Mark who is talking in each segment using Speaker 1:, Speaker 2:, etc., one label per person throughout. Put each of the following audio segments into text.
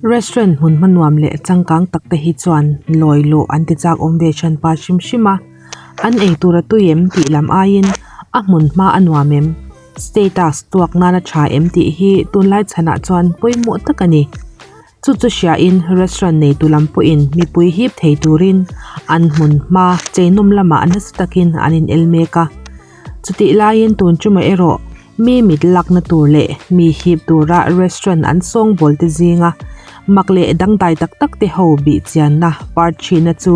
Speaker 1: Restaurant hmun hma nuam leh changkang tak te hi chuan lawi luh an ti chak awm ve hran pa hrim hrim a an eitur a tui em tih lam aiin a hmun hma a nuam em status tuak nana tha em tih hi tunlai chhanah chuan pawimawh tak a ni. Chu chu hriain restaurant neitu lam pawhin mipui hip thei turin an hmun hma cheinawm lamah nasa takin an in el mek a. Chutih laiin tun tumah erawh mi mit lakna tur leh mi hip tura restaurant an sawngbawl te zinga mak leh dangdai tak tak te ho bih chianna part thihna chu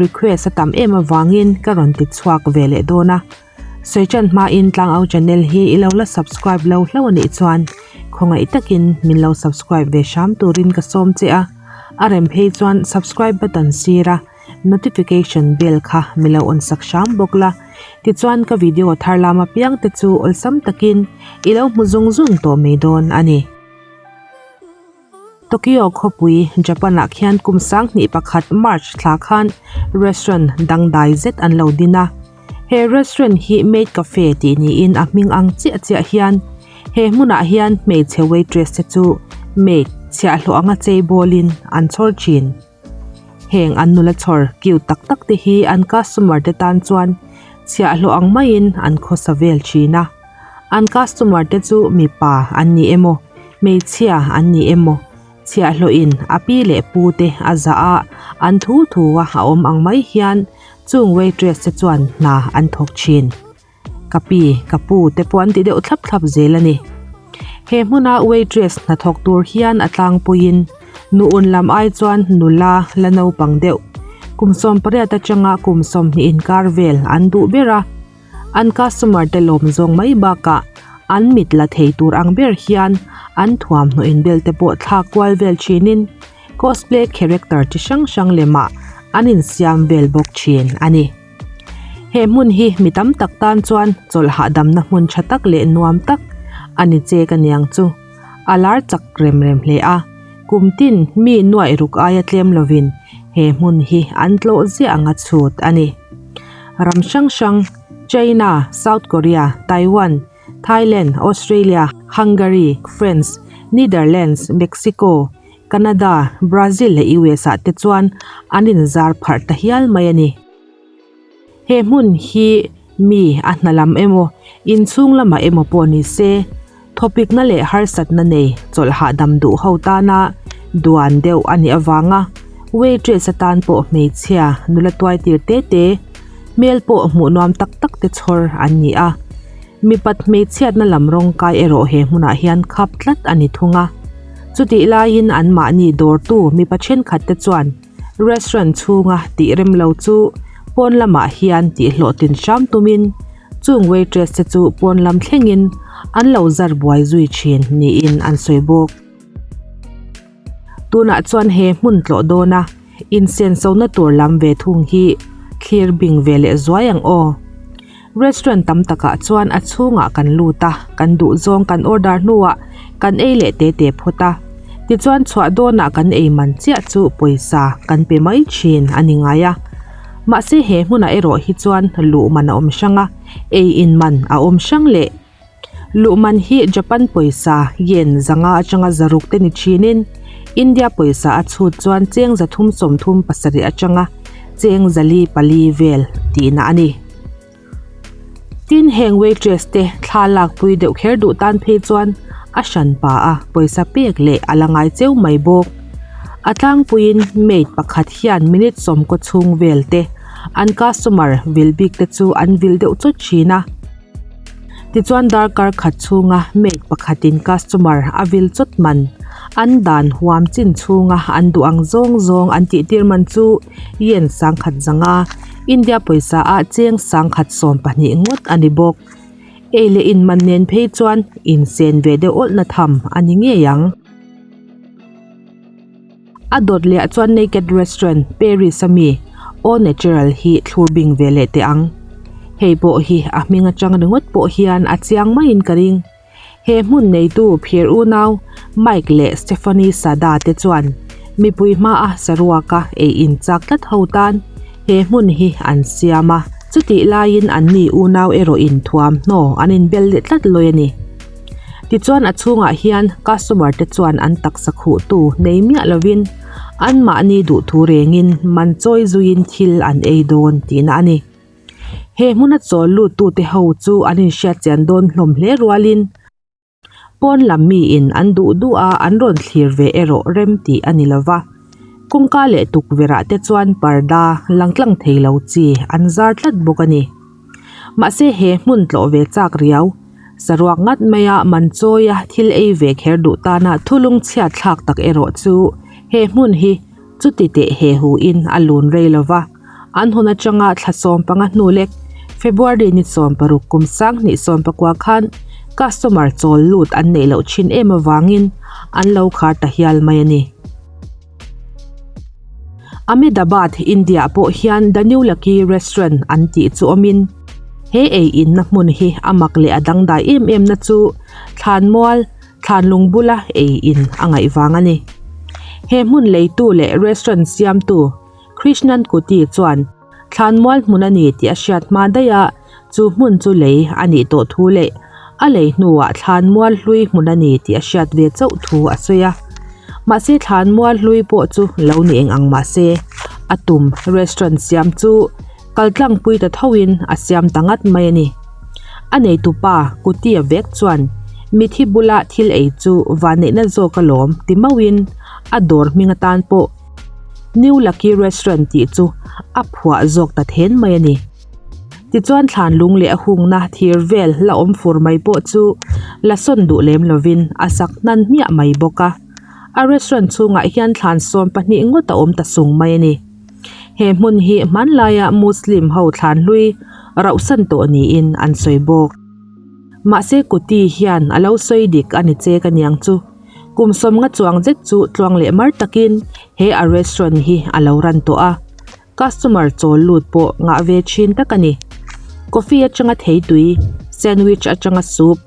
Speaker 1: request a tam em avangin ka rawn ti chhuak ve leh dawn a. Sawiṭan hmain Tlangau channel hi i lo la subscribe lo hlauh a nih chuan khawngaih takin min lo subscribe ve hram turin ka sawm che a, a rem phei chuan subscribe button sir a notification bell kha mi lo on sak hram bawk la, tichuan ka video thar lam apiang te chu awlsam takin i lo hmu zung zung tawh mai dawn a ni. Tokyo khawpui, Japan-ah khian kum 2001 March thla khan restaurant dangdai zet an lo din a. He restaurant hi Maid Cafe tih niin a hming ang chiah chiah hian he hmunah hian hmeichhe waitress te chu maid chhiahhlawh anga chei bawlin an chhawr thin. Heng an nula chhawr cute tak tak te hi an customer te tan chuan chhiahhlawh ang maiin an khawsa vel thin a. An customer te chu mipa an ni emaw hmeichhia an ni emaw chhiahhlawhin a pi leh pu te a zah a, an thu thu a a awm ang mai hian chung waitress te chuan hna an thawk thin. Ka pi, ka pu te pawh an ti deuh thlap thlap zel a ni. He hmuna waitress hnathawk tur hian a tlangpuiin nu un lam ai chuan nula la naupang deuh kum 18 atanga kum 20 inkar vel an duh ber a. An customer te lawm zawng mai bakah an mit la thei tur ang ber hian an thuamhnaw inbel te pawh thlak kual vel thinin cosplay character chi hrang hrang lemah an insiam vel bawk thin a ni. He hmun hi mi tam tak tan chuan chawlh hahdamna hmun tha tak leh nuam tak a ni chek aniang chu. A lar chak rem rem hle a, kum tin mi nuaih ruk aia tlem lovin he hmun hi an tlawh ziah anga chhut a ni. Ram hrang hrang, China, South Korea, Taiwan, Thailand, Australia, Hungary, France, Netherlands, Mexico, Canada, Brazil leh US ah te chuan an inzar pharh ta hial mai a ni. He hmun hi mi a hna lam emaw inchhung lamah emaw pawh ni se thawpikna leh harsatna nei chawlh hahdam duh ho tana duan deuh a nih avanga waitress atan pawh hmeichhia nula tuai tir te te hmel pawh hmuh nuam tak tak te chhawr an ni a. Mipat hmeichhiatna lam rawng kai erawh he hmunah hian khap tlat a ni thung a. Chutih laiin anmahni dawrtu mipa thenkhat te chuan Restaurant chhunga tih rem lo chu pawn lamah hian tih hlawhtlin hram tumin chung waitress te chu pawn lam thlengin an lo zar buai zui thin niin an sawi bawk. Tunah chuan he hmun tlawh dawna insenso na tur lam ve thung hi thlir bing ve leh zuai ang aw. Restaurant tam takah chuan a chhungah kan lut a, kan duh zawng kan order hnuah kan ei leh te te phawt a. Tichuan chhuah dawnah kan ei man chiah chu pawisa kan pe mai thin a ni ngai a. Mahse he hmunah erawh hi chuan luh man a awm hrang a, ei in man a awm hrang leh. Luh man hi Japan pawisa yen zanga atanga zaruk te ni thinin India pawisa a chhut chuan cheng 337 atanga cheng 404 vel tihna a ni. Tin heng waitress te thla lak pui deuh kher duh tan phei chuan a hran pa a pawisa pek leh a la ngai cheu mai bawk. A tlangpuiin maid pakhat hian minute sawmkaw chhung vel te an customer vil bik te chu an vil deuh chawt thin a. Tichuan darkar khat chhunga maid pakhatin customer a vil chawt man an dan huam chin chhunga an duh ang zawng zawng an tih tir man chu yen 1005 India pawisa ah cheng 112 ngawt a ni bawk. Ei leh in man nen phei chuan insen ve deuh awlh na tham a ni ngei ang. A dawt leh ah chuan Naked Restaurant Paris a mi Au Natural hi thlur bing ve leh teh ang. Hei pawh hi a hming atang ringawt pawh hian a chiang maiin ka ring. He hmun neitu phir unau Mike leh Stephanie Sada te chuan mipui hmaa saruaka ei in chak tlat ho tan he hmun hi an siam a. Chutih laiin anni unau erawh in thuamhnaw an inbel leh tlat lawi a ni. Tichuan a chhungah hian customer te chuan an taksa khuh tu nei miah lovin anmahni duhthu rengin man chawi zuiin thil an ei dawn tihna a ni. He hmuna chawl lut tute ho chu an inhriat chian dawn hlawm hle rualin pawn lam miin an duh duh a an rawn thlir ve erawh rem tih a ni lova kawngka leh tukverh ah te chuan parda lang tlang thei lo chi an zar tlat bawk a ni. Mahse he hmun tlawh ve chak riau saruak ngat maia man chawia thil ei ve kher duh tana thulung chhiat thlak tak erawh chu he hmun hi chuti teh he hu in a lun rei lova an hun atanga thla sawm panga hnu lek February ni 16 kum sanghnih 19 khan customer chawl lut an neih loh thin em avangin an lo khar ta hial mai a ni. Ahmedabad, India pawh hian The New Lucky Restaurant an tih chu awmin he ei inna hmun hi a mak leh a dangdai em em na chu thlanmual thlanlung bula ei in a ngaih vang a ni. He hmun leitu leh restaurant siamtu Krishnan Kuti chuan thlanmual hmun a ni tih a hriat hma daih a, chu hmun chu lei a nih tawh thu leh a lei hnuah thlanmual hlui hmun a ni tih a hriat ve chauh thu a sawi a. Mahse thlanmual hlui pawh chu lo ni eng ang mahse a tum restaurant siam chu kaltlang pui ta thoin a siam ta ngat mai a ni. A neitupa Kutia vek chuan mithi bula thil ei chu vanneihna zawk alawm ti mauhin a dawr hming atan pawh New Lucky Restaurant tih chu a phuah zawk ta then mai a ni. Tichuan thlan lung leh a hungna thir vel la awm fur mai pawh chu la sawn duh lem lovin a sak hnan hmiah mai bawk a. A restaurant chhungah hian thlan 12 ngawt a awm ta sung mai a ni. He hmun hi hmanlaia Muslim ho thlan hlui rauhsan tawh niin an sawi bawk. Mahse Kuti hian a lo sawi dik a ni che ka niang chu. Kum sawmnga chuang zet chu tluang leh mar takin he a restaurant hi a lo ran tawh a. Customer chawl lut pawh ngah ve thin tak a ni. Coffee atanga theitui, sandwich atanga soup,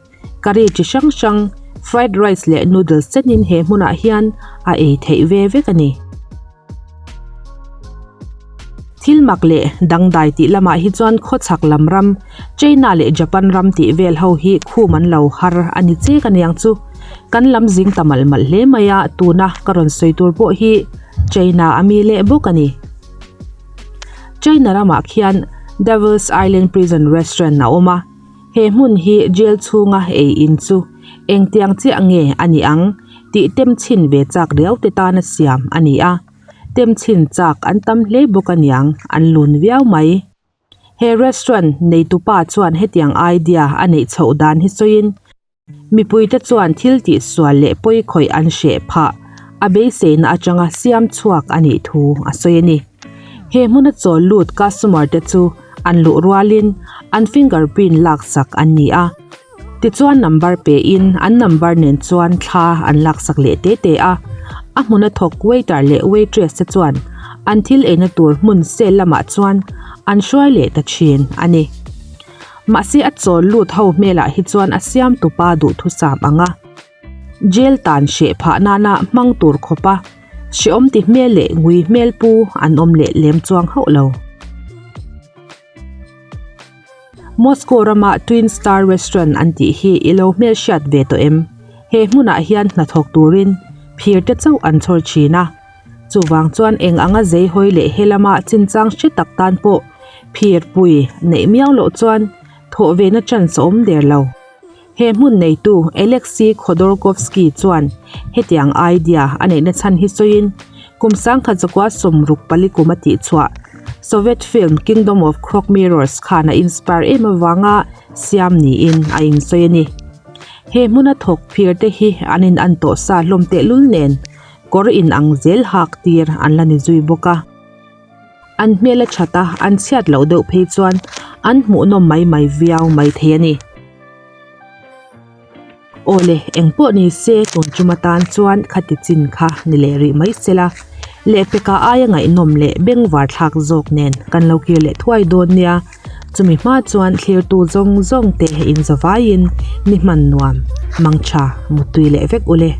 Speaker 1: curry chi hrang hrang, fried rice leh noodles chenin he hmunah hian a ei theih ve vek a ni. Thil mak leh dangdai tih lamah hi chuan khawchhak lam ram, China leh Japan ram tih vel ho hi khum an lo har a ni chek aniang chu. Kan lam zing ta malh malh hle mai a, tuna ka rawn sawi tur pawh hi China a mi leh bawk a ni. China ramah khian Devil's Island Prison Restaurant a awm a, he hmun hi jail chhunga ei in chu engtiang chiah nge a ni ang tih tem chhin ve chak riau te tana siam a ni a, tem chhin chak an tam hle bawk aniang an lun viau mai. He restaurant neitupa chuan hetiang idea a neih chhoh dan hi sawiin Mipuite chuan thil tih sual leh pawi khawih an hreh phah a beiseina atanga siam chhuak a nih thu a sawi a ni. He hmuna chawl lut customer te chu an luh rualin an finger print laksak an ni a. Tichuan number pein an number nen chuan thla an laksak leh te te a. A hmuna thawk waiter leh waitress te chuan an thil eina tur hmun sel lamah chuan an hruai leh ta thin a ni. Mahse a chawl lut ho hmelah hi chuan a siam tupa duhthusam ang a. Jail tan hreh phah nana hmang tur khawpa hrehawm ti hmel leh ngui hmel pu an awm leh lem chuang hauh lo. Moscow rama Twin Star Restaurant an tih hi i lo hmel hriat ve tawh em? He hmunah hian hnathawk turin phir te chauh an chhawr thin a. Chuvang chuan eng anga zei hawi leh he lama chinchang hre tak tan pawh phir pui neih miau loh chuan thawh ve na chance a awm der lo. He hmun neitu Alexei Khodorkovsky chuan hetiang idea a neihna chhan hi sawiin kum sangkhat zakua 60 pali kum a tihchhuah Soviet film Kingdom of Crook Mirrors khan a inspire em avanga siam niin a insawi a ni. He hmuna thawk phir te hi an in an tawh sa hlawm tehlul nen kawr in ang zel hak tir an la ni zui bawk a. An hmel a that a, an chhiat loh deuh phei chuan an hmuhnawm mai mai viau mai thei a ni. Awle, engpawh ni se tun tum atan chuan khati chin kha ni leh rih mai sela. Lehpeka aia ngaihnawm leh bengvar thlak zawk nen kan lo kir leh thuai dawn nia. Chumi hma chuan thlirtu zawng zawng te inzawvaiin ni hman nuam, mangtha, muttui leh vek ule.